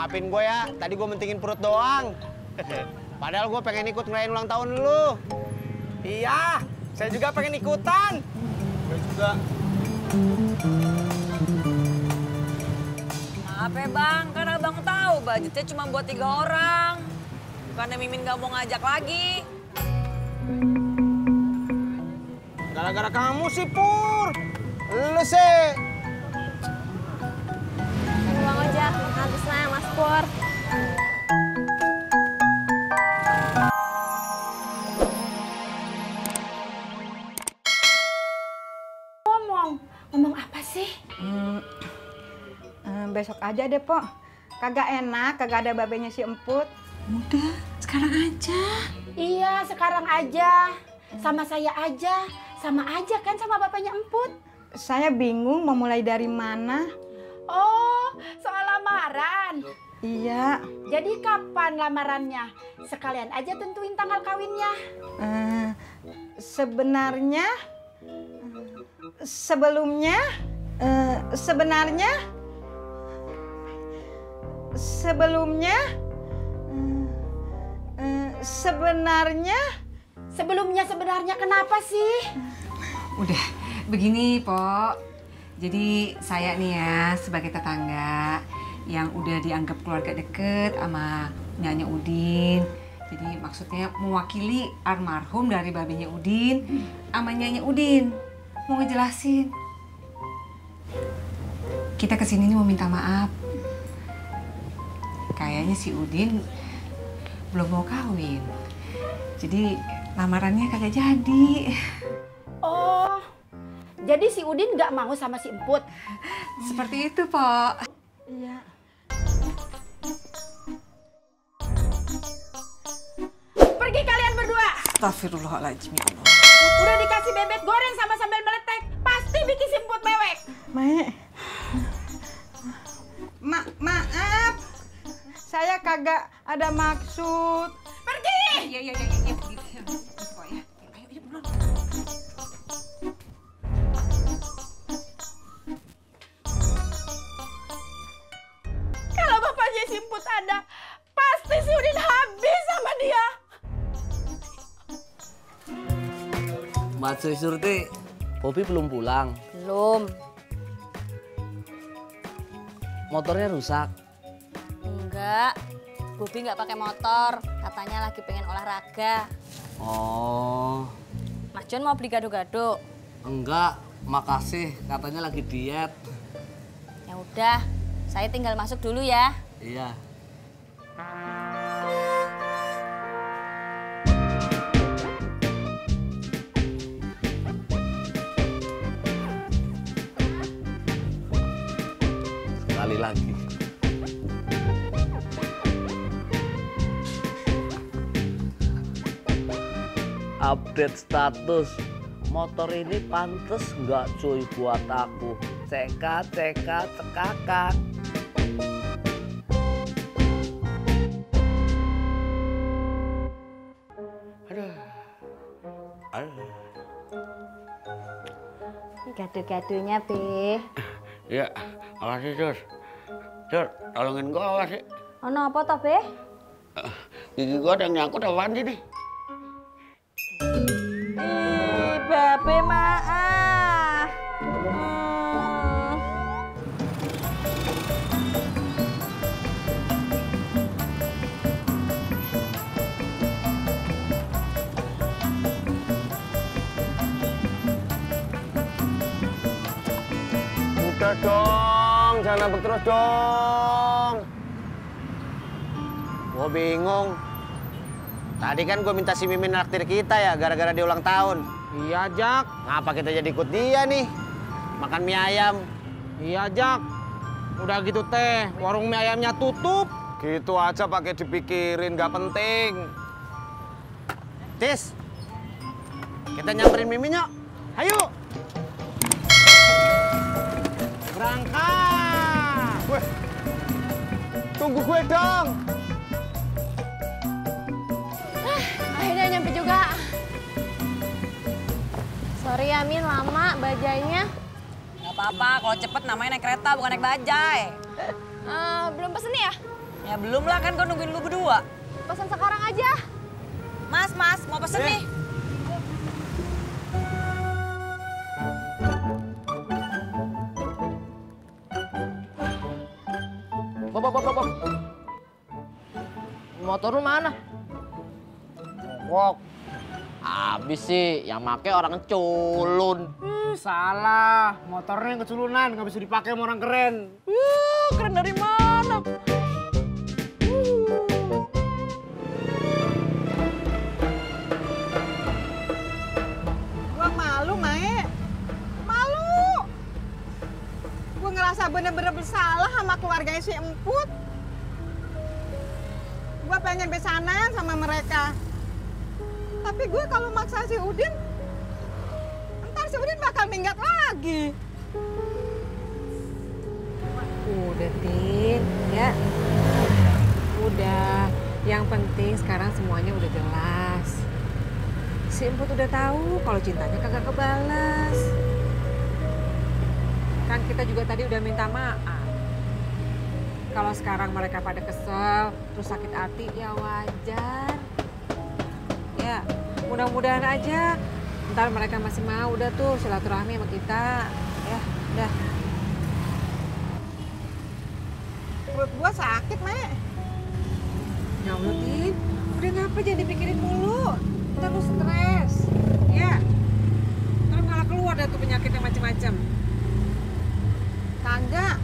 Maafin gue ya, tadi gue mentingin perut doang. Padahal gue pengen ikut ngerayain ulang tahun lu. Iya, saya juga pengen ikutan. Gue juga. Maaf ya bang, kan abang tahu budgetnya cuma buat 3 orang. Bukannya Mimin gak mau ngajak lagi. Gara-gara kamu sih, Pur. Lu sih. Bang Ojak, habisnya Mas Pur. Ngomong apa sih? Besok aja deh, Pok. Kagak enak, kagak ada babenya si Emput. Udah, sekarang aja. Iya, sekarang aja. Sama saya aja. Sama aja kan sama bapaknya Emput. Saya bingung mau mulai dari mana. Oh, soal lamaran. Iya. Jadi kapan lamarannya? Sekalian aja tentuin tanggal kawinnya. Sebenarnya sebenarnya Sebenarnya kenapa sih? Udah, begini, Pok. Jadi saya nih ya, sebagai tetangga yang udah dianggap keluarga deket sama Nyanya Udin. Jadi maksudnya mewakili almarhum dari babenya Udin sama Nyanya Udin. Mau ngejelasin. Kita kesini nih mau minta maaf. Kayaknya si Udin belum mau kawin. Jadi lamarannya kagak jadi. Oh, jadi si Udin nggak mau sama si Emput? Seperti itu, Pok. iya. Pergi kalian berdua. Astagfirullahaladzim, ya Allah. Udah dikasih bebek goreng sama sambal meletek. Pasti bikin si Emput mewek. Maaf. Saya kagak ada maksud. Pergi! Iya. Pok ya. Ayo, buruan. Kalau bapaknya si Emput ada, pasti si Udin habis sama dia. Mbak Surti, Bobi belum pulang. Belum. Motornya rusak. Enggak. Bobi nggak pakai motor. Katanya lagi pengen olahraga. Oh, Mas John mau beli gado-gado. enggak. Makasih, katanya lagi diet. Ya udah, saya tinggal masuk dulu ya. Iya. Sekali lagi. Update status. Motor ini pantes nggak cuy buat aku. Cekat, cekakak. Aduh. Gado-gadonya, Be. Iya, makasih, Dur. Dur, tolongin gue awas sih. Ono apa toh, Be? Gigi gue ada yang nyangkut apaan sih nih? Babe maaf. Udah dong, jangan ngambek terus dong. Gue bingung. Tadi kan gue minta si Mimin naktir kita ya, gara-gara dia ulang tahun. Iya, Jak. Ngapa kita jadi ikut dia nih? Makan mie ayam. Iya, Jak. Udah gitu teh, warung mie ayamnya tutup. Gitu aja pakai dipikirin, nggak penting. Tis, kita nyamperin Mimin yuk. Ayo. Berangkat. Weh, tunggu gue dong. Akhirnya nyampe juga. Sorry ya, Min, lama bajainya. Nggak apa-apa, kalau cepet namanya naik kereta bukan naik bajai. Belum pesen ya? Ya belum lah, kan gue nungguin lu berdua. Pesan sekarang aja. Mas, mau pesen nih. Bob. Motor lu mana? Mogok. Habis sih, yang make orang culun. Salah, motornya yang keculunan, nggak bisa dipakai sama orang keren. Keren dari mana? Gua malu, Mae. Malu. Gua ngerasa bener-bener bersalah sama keluarganya si Emput. Gua pengen besanan sama mereka. Tapi gue kalau maksa si Udin, ntar si Udin bakal minggat lagi. Udah, Tin. Ya. Udah. Yang penting sekarang semuanya udah jelas. Si Emput udah tahu kalau cintanya kagak kebalas. Kan kita juga tadi udah minta maaf. Kalau sekarang mereka pada kesel, terus sakit hati, ya wajar. Ya, mudah-mudahan aja ntar mereka masih mau udah tuh silaturahmi sama kita. Ya, udah. Perut gua sakit, Mae. Ya Allah, Tin. Udah ngapa jangan dipikirin mulu. Ntar lu stres. Ya. Ntar malah keluar dah tuh penyakit yang macem-macem. Kagak.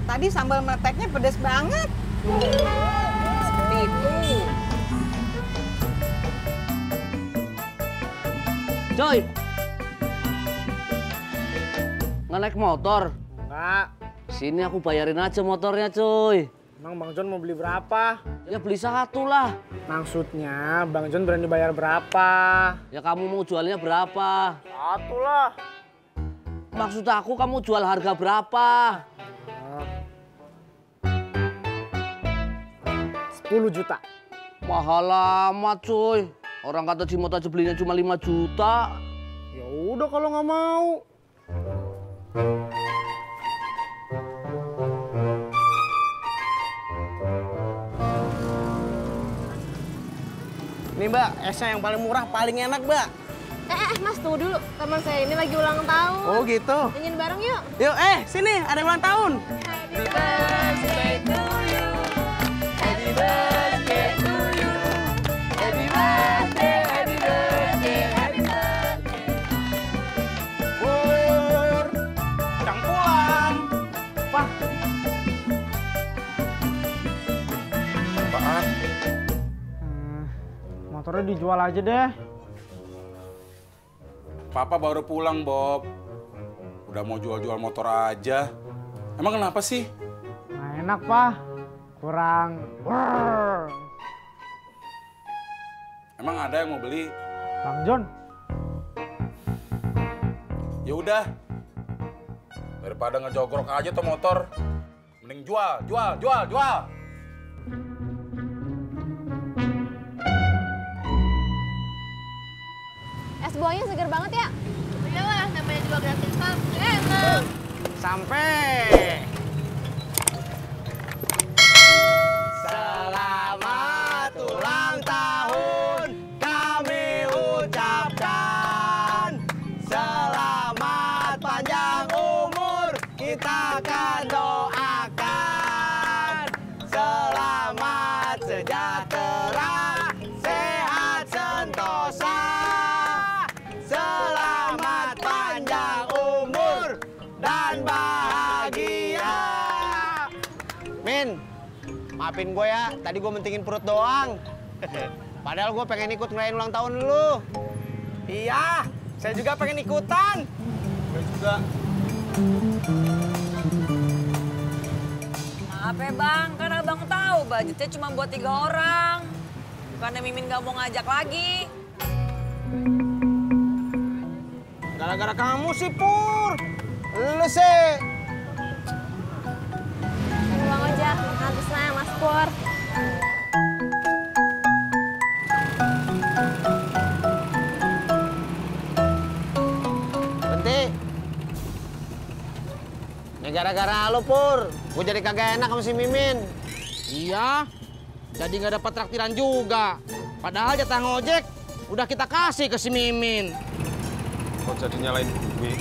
Tadi sambal meleteknya pedes banget. Seperti itu. Coy! Nggak naik motor? Enggak. Sini aku bayarin aja motornya, cuy. Emang Bang John mau beli berapa? Ya beli satu lah. Maksudnya Bang John berani bayar berapa? Ya kamu mau jualnya berapa? Satu lah. Maksud aku kamu jual harga berapa? 10 juta. Mahal amat, cuy. Orang kata Cimot aja belinya cuma 5 juta. Ya udah kalau nggak mau. Nih Mbak, esnya yang paling murah, paling enak Mbak. Mas, tunggu dulu. Teman saya ini lagi ulang tahun. Oh gitu. Nyanyiin bareng yuk. Yuk, sini ada yang ulang tahun. Happy birthday to you. Happy birthday to you. Happy birthday, happy birthday, happy birthday. Pur, udah pulang. Pak. Apaan? Motornya dijual aja deh. Papa baru pulang, Bob. Udah mau jual-jual motor aja. Emang kenapa sih? Nggak enak, Pak. Kurang. Emang ada yang mau beli? Bang John. Ya udah. Daripada ngejogrok aja tuh motor. Mending jual. Es buahnya segar banget ya. Iyalah, namanya juga gratisan. Enak. Sampai. Selamat ulang tahun kami ucapkan. Selamat panjang umur kita akan doakan. Selamat sejahtera, sehat sentosa. Selamat panjang umur dan bahagia. Min, maafin gue ya, tadi gue mentingin perut doang. Padahal gue pengen ikut ngerayain ulang tahun lu. Iya, saya juga pengen ikutan. Gue juga. Maaf ya Bang, kan Abang tahu budgetnya cuma buat 3 orang. Bukannya Mimin gak mau ngajak lagi. Gara-gara kamu sih, Pur. Lu sih. Bang Ojak, nanti senang Mas Pur. Berhenti. Ya gara-gara lo, Pur. Gue jadi kagak enak sama si Mimin. Iya, jadi nggak dapat traktiran juga. Padahal jatah ngojek udah kita kasih ke si Mimin. Kok jadi nyalain gue?